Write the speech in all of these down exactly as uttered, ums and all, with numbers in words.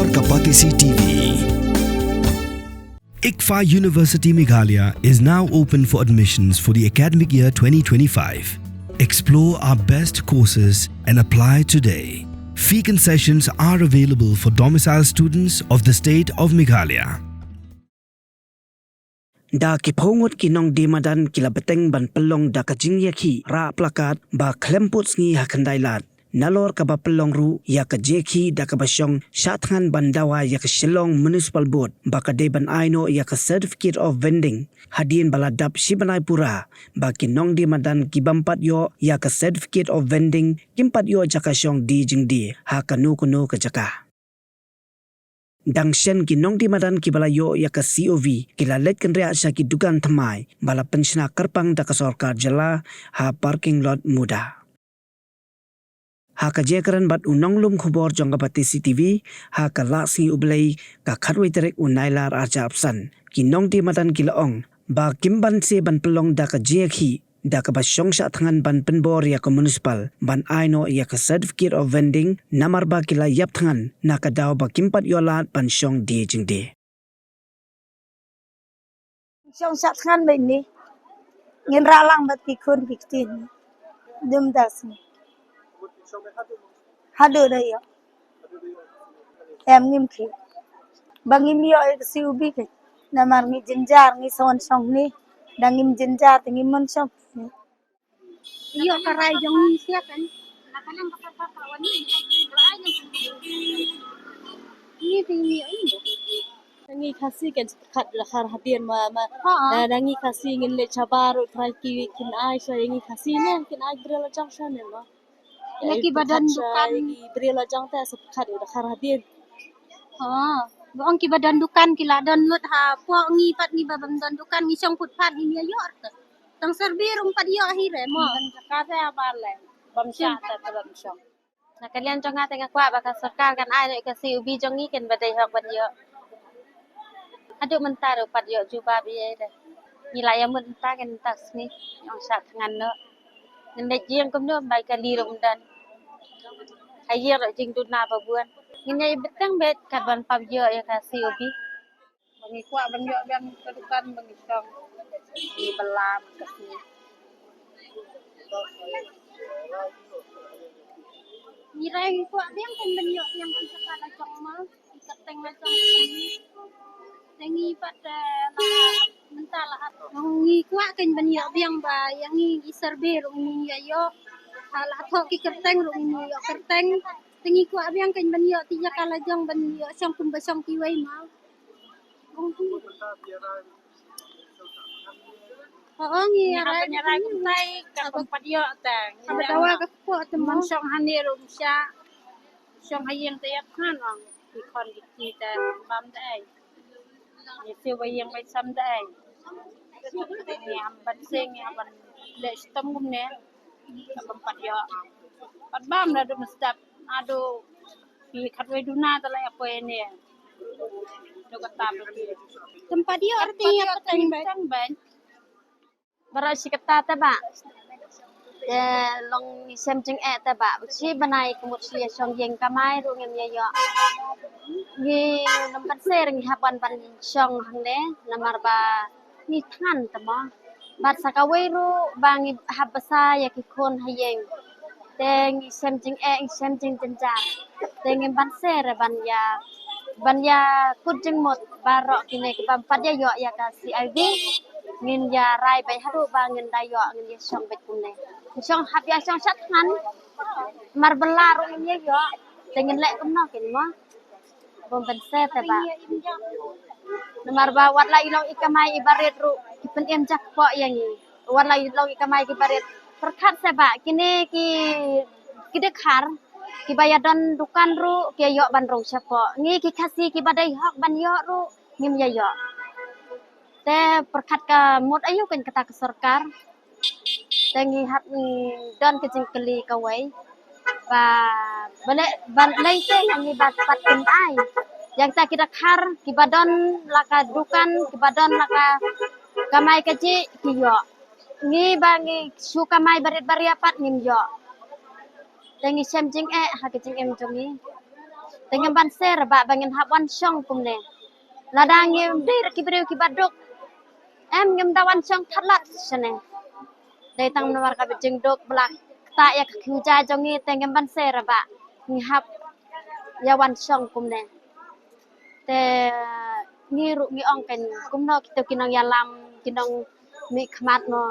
Kapatisi T V. ICFAI University Meghalaya is now open for admissions for the academic year twenty twenty-five. Explore our best courses and apply today. Fee concessions are available for domicile students of the state of Meghalaya. Da ki phew ngut ki nongdie madan ki la bteng ban pynlong da ka jingïakhih rah plakat ba khlem pud sngi ha Khyndailad. Nalor kaba pynlong ruh ïa ka jingïakhih da kaba shong shah thngan ban dawa ïa ka Shillong Municipal Board ba ka dei ban ai noh ïa ka Certificate of Vending hadien ba la dap shi bnai pura ba ki nongdie madan ki bym pat ïoh ïa ka Certificate of Vending kim pat ïoh jaka shong die jingdie ha kano kano ka jaka. Dang shen ki nongdie madan kiba la ïoh ïa ka C O V ki la leit kynriah sha ki dukan thymmai ba la pynshna kyrpang da ka sorkar jylla ha parking lot Muda. Ha ka jingkren bad u nonglum khubor jong ka Kapatisi T V ha ka Lah Sngi U Blei ka khatwei tarik u Nailar arhajar arphew san, ki nongdie madan ki la ong ba kim banse ban pynlong da ka jingïakhih da kaba shong shah thngan ban pynbor ïa ka municipal ban ai noh ïa ka Certificate of Vending namar ba ki la ïap thngan na ka daw ba kim pat ïoh lad ban shong die jingdie. Shong shah thngan ba ine ngin rah lang bad ki khun ki kti ne. Dum da sngi haduh da ïoh. Em, ngim khih ba ngim ïoh ïa ka C O V ka. Namar ngi jynjar, ngi sa wan shong ne. Da ngim jynjar te ngim mon shong ne. Ïoh ka rai jong ngi sia kan. Ngi te ngi ïoh. Ngi Khasi kan pyrkhat da khar hadien ma, ma. Ha, ha. Da, da ngi Khasi ngin leit shabar u trai ki kin ai sha ngi Khasi ne, kin ai briew la jong sha ne ma. Ïa ki ba don dukan, ki briew la jong te sa pyrkhat da khar hadien. Ha. Ba ong ki ba don dukan ki la don lut ha pok, ngi pat ngi ba bym don dukan ngi shong footpath ngi ïa ïoh te. Tang survey ruh ym pat ïoh hi re mo. Ban jaka te abar le. Bym shah te te bym shong. Na ka liang jong nga te nga kwah ba ka sorkar kan ai ruh ka C O V jong ngi kan ba dei hok ban ïoh. Haduh mynta ruh pat ïoh jubab ïa i re. Ngi la ïa mut mynta kan mynta sngi. Ong shah thngan noh. Ngin leit ïing kumno bai kali ruh ym don. Ha ïing ruh jingduna ba bun. Ngin ïa bteng beit kat ban pap ïoh ïa ka C O V. Ba ngi kwah ban ïoh biang ka dukan ba ngi shong. Ngi bylla ka sngi. Ngi rai ngi kwah biang kan ban ïoh biang ki jaka la jong ma, ki kyrteng la jong ma. Te ngi pat, eh, la mynta la hat. Ngi kwah kan ban ïoh biang ba ïa ngi ngi survey ruh ngi ïa ïoh. Ha la thoh ki kyrteng ruh ngi ïoh kyrteng. Te ngi kwah biang kan ban ïoh ki jaka la jong ban ïoh shong kum ba shong kiwei ma. Ho, ngi ïa rai, ngi ïa rai kumtai ka bym pat ïoh te. Kaba dawa ka kpoh te mon shong hangne ruh ym shah. Shong ha ïing te ïap thngan ong. Ki khon ki kti te bam te ai. Ngi siew ba ïing ba sam te ai. Ngi ham ban seng, ngi ham ban leh shitom kumne. Ka bym pat ïoh. Pat bam da dum step. Ado ki khatwei duna te la ïa poi ne. To kata pati. Tympat ïoh arti ïa pateng bai. Tang bai. Baroh shi katta te ba. Te long ngi shem jingeh te ba. Shi bnai ka mut shi ïa shong ïing kamai ruh ngim ïa ïoh. Ngi lam ban ser ngi hap ban ban shong hangne namar ba ngi thngan te mo. Bad sa kawei ruh ba ngi hap bsa ïa ki khun ha ïing. Te ngi shem jingeh, ngi shem jingjynjar. Te ngim ban ser ban ïa, ban ïa kut jingmut baroh kine kiba ym pat ïa ïoh ïa ka C I V. Ngin ïa rai beit haduh ba ngin da ïoh, ngin ïa shong beit kumne. Ngi shong hap ïa shong shah thngan. Mar bylla ruh ngin ïa ïoh. Te ngin leh kumno kin mo. Bym ban ser te ba. Namar ba wat la i long i kamai i barit ruh ki pynim ja kpoh ïa ngi. Wat la i long i kamai ki barit. Pyrkhat se ba kine ki, ki dkhar kiba ïa don dukan ruh ki ïa ïoh ban rung shapoh. Ngi ki Khasi kiba dei hok ban ïoh ruh ngim ïa ïoh. Te pyrkhat ka mut aïu kan kata ka sorkar. Te ngi hap, mm, don ka jingkylli kawei. Ba, ba leh, ba leh te ngi ba pat kin ai. Ïa kita ki dkhar, kiba don la ka dukan, kiba don la ka kamai kajih, ki ïoh. Ngi ba ngi shu kamai barit baria pat ngim ïoh. Te ngi shem jingeh, ha ka jingim jong ngi. Te ngim ban ser ba ba ngin hap wan shong kumne. Lada ngim dei ki briew ki ba duk, em, ngim da wan shong thalat shane. Dei tang namar ka jingduk bla kata ïa ka khiew jai jong ngi, te ngim ban ser ba ngi hap ïa wan shong kumne. Te ngi ruh ngi ong kein kumno kito ki nongïalam, ki nongmihkhmat mo,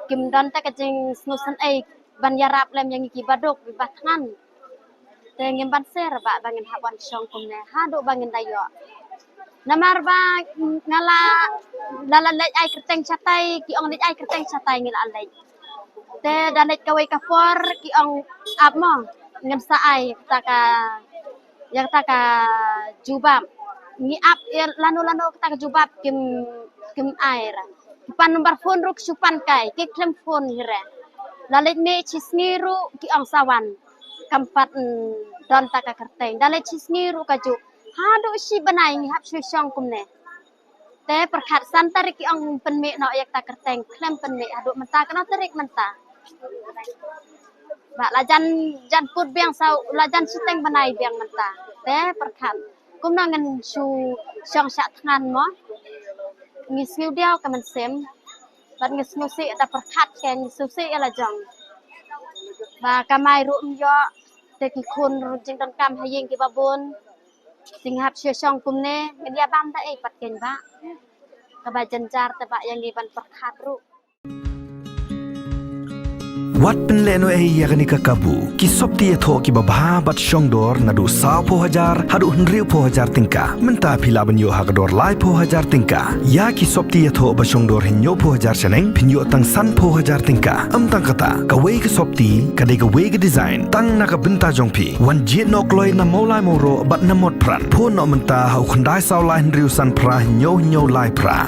kim don te ka jingsngewsynei ban ïarap lem ïa ngi ki ba duk, ki ba thngan. Te ngim ban ser ba ba ngin hap wan shong kumne haduh ba ngin da ïoh. Namar ba nga la, la, la leit ai kyrteng shatai, ki ong leit ai kyrteng shatai, ngi la leit. Te da leit kawei ka por ki ong ap mo, ngin sa ai kata ka, ïa kata ka jubab. Ngi ap ïa lano lano kata ka jubab kim, kim ai ra. Ki pan number phone ruh ki shu pan kai, ki khlem phone hi re. La leit mih shi sngi ruh ki ong sa wan. Kam pat, mm, don ta ka kyrteng. Da leit shi sngi ruh ka juh. Haduh shi bnai ngi hap shu shong kumne. Te pyrkhat san tarik ki ong pynmih noh ïa kata kyrteng, khlem pynmih haduh mynta, kano tarik mynta. Ba la jan, jan put biang sa, la jan shiteng bnai biang mynta. Te pyrkhat kumno ngin shu shong shah thngan mo. Ngi sngewdiaw ka mynsiem. Bad ngi sngewsih da pyrkhat, ngi sngewsih ïa la jong. Ba kamai ruh ym ïoh, te ki khun ruh jingdonkam ha ïing ki ba bun. Te ngi hap shu shong kumne, ngin ïa bam da ei pat kein ba. Kaba jynjar te ba ïa ngi ban pyrkhat ruh. Wat pynlehnohei ïa kane ka kabu. Ki sopti ïathoh kiba bha bad shongdor naduh sawphew hajar haduh hynriewphew hajar tyngka. Mynta phi lah ban ïoh ha ka dor laiphew hajar tyngka. Ïa ki sopti ïathoh ba shongdor hynñiewphew hajar shaneng phin ïoh tang sanphew hajar tyngka. Ym tang kata, kawei ka sopti ka dei kawei ka design tang na ka bynta jong phi. Wan jied noh kloi na Mawlai Mawroh bad na Motphran. Phone noh mynta ha u khyndai saw lai hynriew san phra hynñiew hynñiew lai phra.